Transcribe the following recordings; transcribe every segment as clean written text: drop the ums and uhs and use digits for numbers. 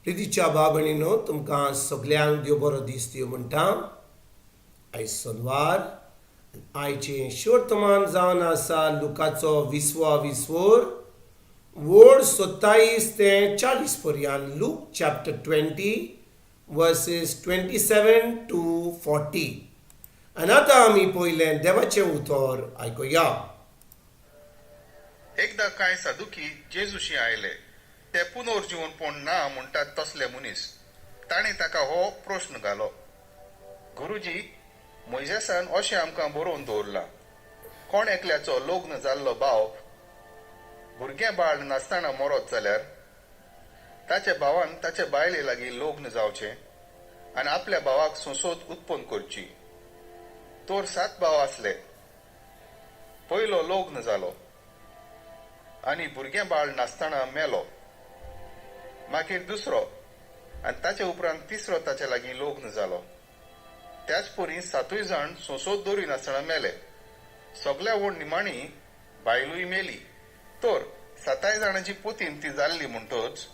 प्रितीच्या भाव-भयणीनो, तुमकां सगल्यांक देव बरो दीस दिवं म्हणटा. आयज सोनवार. आयचें शिवर्तमान जावन आसा लुकाचो विसवा विस्वोर वड 27 ते 40 पर्यंत, Luke chapter 20 verses 27 to 40. आनी आतां आमी पयलें देवाचें उतर आयकुया. एकदां कांय सादुकी जेजूशी आयले. ते पुनर्जीवनपण ना म्हणटात तसले मनीस. तांणी ताका हो प्रश्न घालो, "गुरुजी, मोयजेसान अशें आमकां बरोवन दवरलां, कोण एकल्याचो लग्न जाल्लो भाव भुरगें बाळ नासतना मरत जाल्यार ताच्या भावान ताचे बायले लागीं लग्न जावचें आनी आपल्या भावाक संसद उत्पन्न करची. तर सात भाव आसले. पयलो लग्न जालो आनी भुरगें बाळ नासतना मेलो. मागीर दुसरो आनी ताचे उपरांत तिसरो ताचे लागीं लग्न जालो. त्याच परी सातूय जाण संसद दवरिनासतना मेले. सगल्या व्हड निमाणी बायलूय मेली. तर साताय जाणांची पोतीन ती जाल्ली. म्हणटच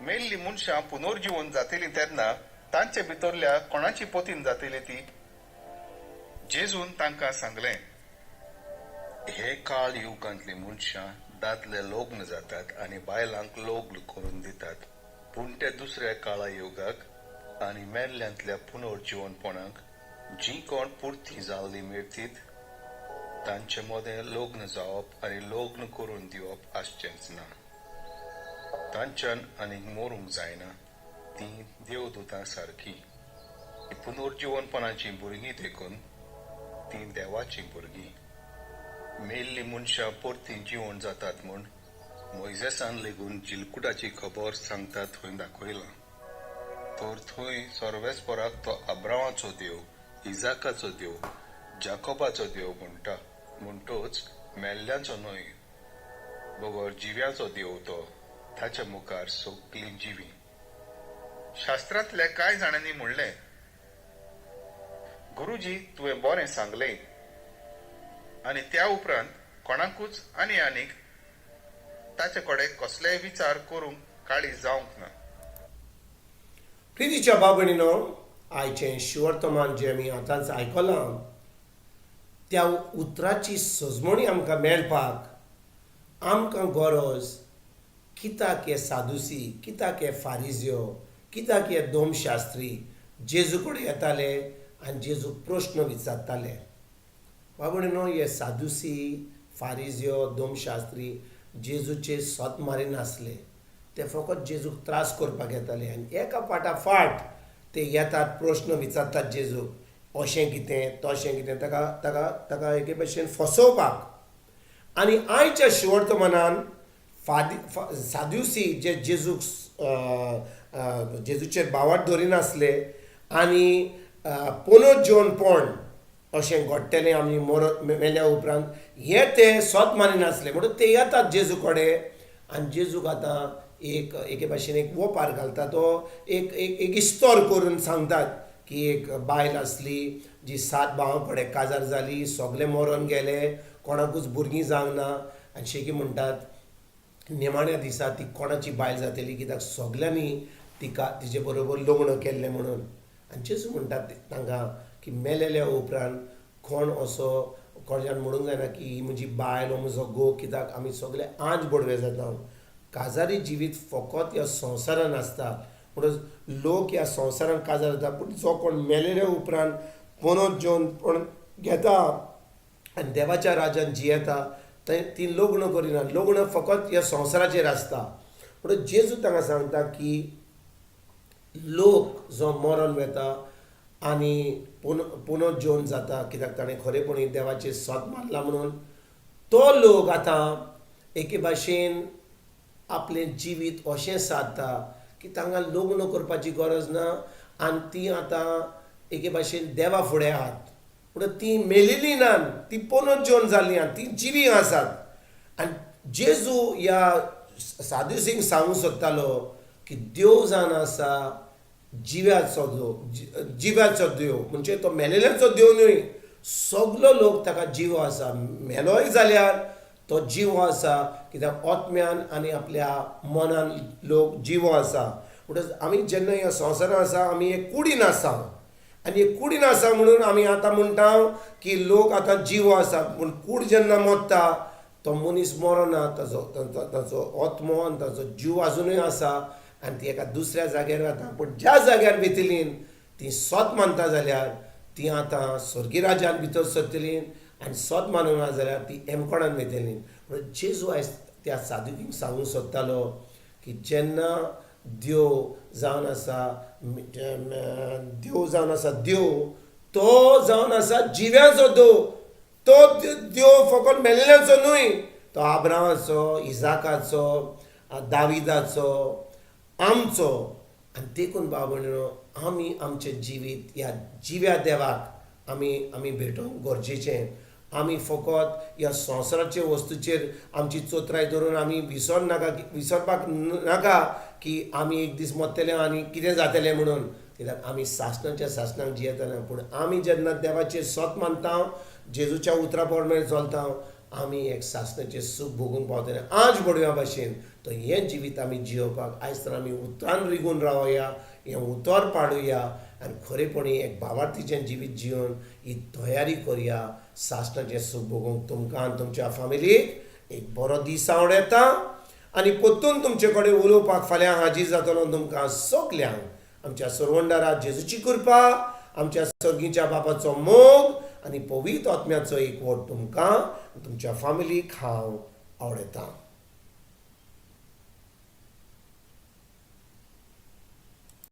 मेल्ली मनशां पुनर्जीवन जातली तेन्ना तांचे भितरल्या कोणाची पोतीन जातली ती?" जेजून तांकां सांगलें, "हे काळ युगांतली मनशां दादले लग्न जातात आनी बायलांक लग्न करून दितात, पूण ते दुसऱ्या काळा युगाक आनी मेल्ल्यांतल्या पुनर्जिवनपणाक जीं कोण पुरतीं जाल्लीं मेळतीत तांचे मदें लग्न जावप आनी लग्न करून दिवप आसचेंच ना. तांच्यान आनीक मरूंक जायना. तीं देवदूतां सारकीं. पुनर्जिवनपणाचीं भुरगीं देखून तीं देवाचीं भुरगीं. मेल्लीं मनशां परतीं जिवण जातात म्हूण मोयजेसान लेगून जिलकुटाची खबर सांगता थंय दाखयलां. तर थंय सर्वेस्पराक तो अब्रावाचो देव, इजाकाचो देव, जाकोबाचो देव म्हणटा. म्हणटच मेल्ल्यांचो न्हय बगर जिव्याचो देव तो. ताच्या मुखार सगळीं जिवीं." शास्त्रांतल्या कांय जाणांनी म्हणलें, "गुरुजी, तुवें बरें सांगलें." आनी त्या उपरांत कोणाकूच आनी आनीक ताचे कडेन कसलेय विचार करूंक काळीज जावंक ना. प्रितीच्या भाव-भयणीनो, आयचें शिवर्तमान जें आमी आतांच आयकलां त्या उतराची सजमणी आमकां मेळपाक आमकां गरज कित्याक हे सादुसी, कित्याक हे फारिज्यो, कित्याक हे दोमशास्त्री जेजू कडेन येताले आनी जेजूक प्रश्न विचारताले? बाबडे हे सादुसी, फारिज्यो, दोमशास्त्री जेजूचे सोत मारिनासले. ते फकत जेजूक त्रास करपाक येताले आनी एका फाटा फाट ते येतात, प्रश्न विचारतात जेजूक, अशें कितें, तशें कितें, ताका एके भशेन फसोवपाक. आनी आयच्या शिवर्तमानान फादी साद्युसी जे जेजूक जेजूचेर भावार्थ दवरिनासले आनी पुनर्जीवनपण अशें घडटलें आमी मेल्या उपरांत हे ते सोत मानिनासले. म्हणून ते येतात जेजू कडेन आनी जेजूक आतां एक एके भाशेन एक वोपार घालता. तो एक एक एक इस्तोर करून सांगतात की एक बायल आसली जी सात भावां कडेन काजार जाली. सगले मरोन गेले, कोणाकूच भुरगीं जावंक ना. आनी शेकी म्हणटात, निमाण्या दिसा ती कोणाची बायल जातली, कित्याक सगल्यांनी तिका तिजे बरोबर लग्न केल्लें म्हणून? आनी जेजू म्हणटात तांकां की मेलेल्या उपरांत कोण असो कोणाच्यान म्हणूंक जायना की ही म्हजी बायल हो म्हजो घोव, कित्याक आमी सगळे आंज बडवे जाता. काजारी जिवीत फकत ह्या संवसारान आसता. म्हणून लोक ह्या संवसारान काजार जाता, पूण जो कोण मेलेल्या उपरांत पुनर्जीवनपण घेता आनी देवाच्या राजान जियेता थंय ती लग्न करिना. लग्न फकत ह्या संवसाराचेर आसता. म्हणून जेजू तांकां सांगता की लोक जो मरोन वेता आनी पुनर्जीवन जाता, कित्याक ताणें खरेपणी देवाचेर सोत मारला म्हणून, तो लोक आतां एके भाशेन आपलें जिवीत अशें सारता की तांकां लग्न करपाची गरज ना आनी ती आतां एके भाशेन देवा फुडें आहात. पूण ती मेलेली ना, ती पुनर्जीवन जाल्ली आहा, ती जिवी आसात. आनी जेजू ह्या सादुसींक सांगूंक सोदतालो की देव जावन आसा जिव्याचो देव, जिव्याचो देव म्हणजे तो मेलेल्यांचो देव न्हय. सगलो लोक ताका जिवो आसा. मेलोय जाल्यार तो जिवो आसा, कित्याक आत्म्यान आनी आपल्या मनान लोक जिवो आसा. म्हणटच आमी जेन्ना ह्या संवसारांत आसा आमी एक कुडीन आसा आनी एक कुडीन आसा म्हणून आमी आतां म्हणटा की लोक आतां जिवो आसा. पूण कूड जेन्ना मरता तो मनीस मरना, ताजो ताचो आत्मो आनी ताचो जीव आजुनूय आसा आनी ती एका दुसऱ्या जाग्यार वता. पूण ज्या जाग्यार वयतलीं ती सत मानता जाल्यार ती आतां स्वर्गी राज्यान भितर सरतलीं आनी सत मानना जाल्यार ती एमकोणान वयतलीं. म्हणून जेजू आयज त्या सादुकींक सांगूंक सोदतालो की जेन्ना देव जावन आसा, देव जावन आसा देव, तो जावन आसा जिव्यांचो देव, तो देव फकत मेल्ल्यांचो न्हय, तो आब्रामाचो, इजाकाचो, दाविदाचो, आमचो. आनी देखून भाव भयणीनो आमी आमचें जिवीत ह्या जिव्या देवाक आमी आमी भेटोवंक गरजेचें. आमी फकत ह्या संवसाराचे वस्तूचेर आमची चोत्राय धरून आमी विसर नाका, विसरपाक नाका की आमी एक दीस मरतले आनी कितें जातलें म्हणून. कित्याक आमी सासणाच्या सासणाक जियेतले. पूण आमी जेन्ना देवाचेर सत मानता, जेजूच्या उतरा प्रमाणे चलता, आमी एक सासणाचें सूख भोगूंक पावतले. आज बडव्या भाशेन तो हें जिवीत आमी जियोवपाक आयज तर आमी उतरान रिगून रावया, हें उतर पाडुया आनी खरेपणी एक भावार्थीचें जिवीत जिवन ही तयारी करया सासणाचें सूख भोगूंक. तुमकां आनी तुमच्या फामिलीक एक बरो दीस आवडटा आनी परतून तुमचे कडेन उलोवपाक फाल्यां हाजीर जातलो. तुमकां सगल्यांक आमच्या सरवंडारा जेजूची कृपा, आमच्या सर्गीच्या बापाचो मोग आनी पवित्र आत्म्याचो एकवट तुमकां तुमच्या फामिलीक हांव आवडटा.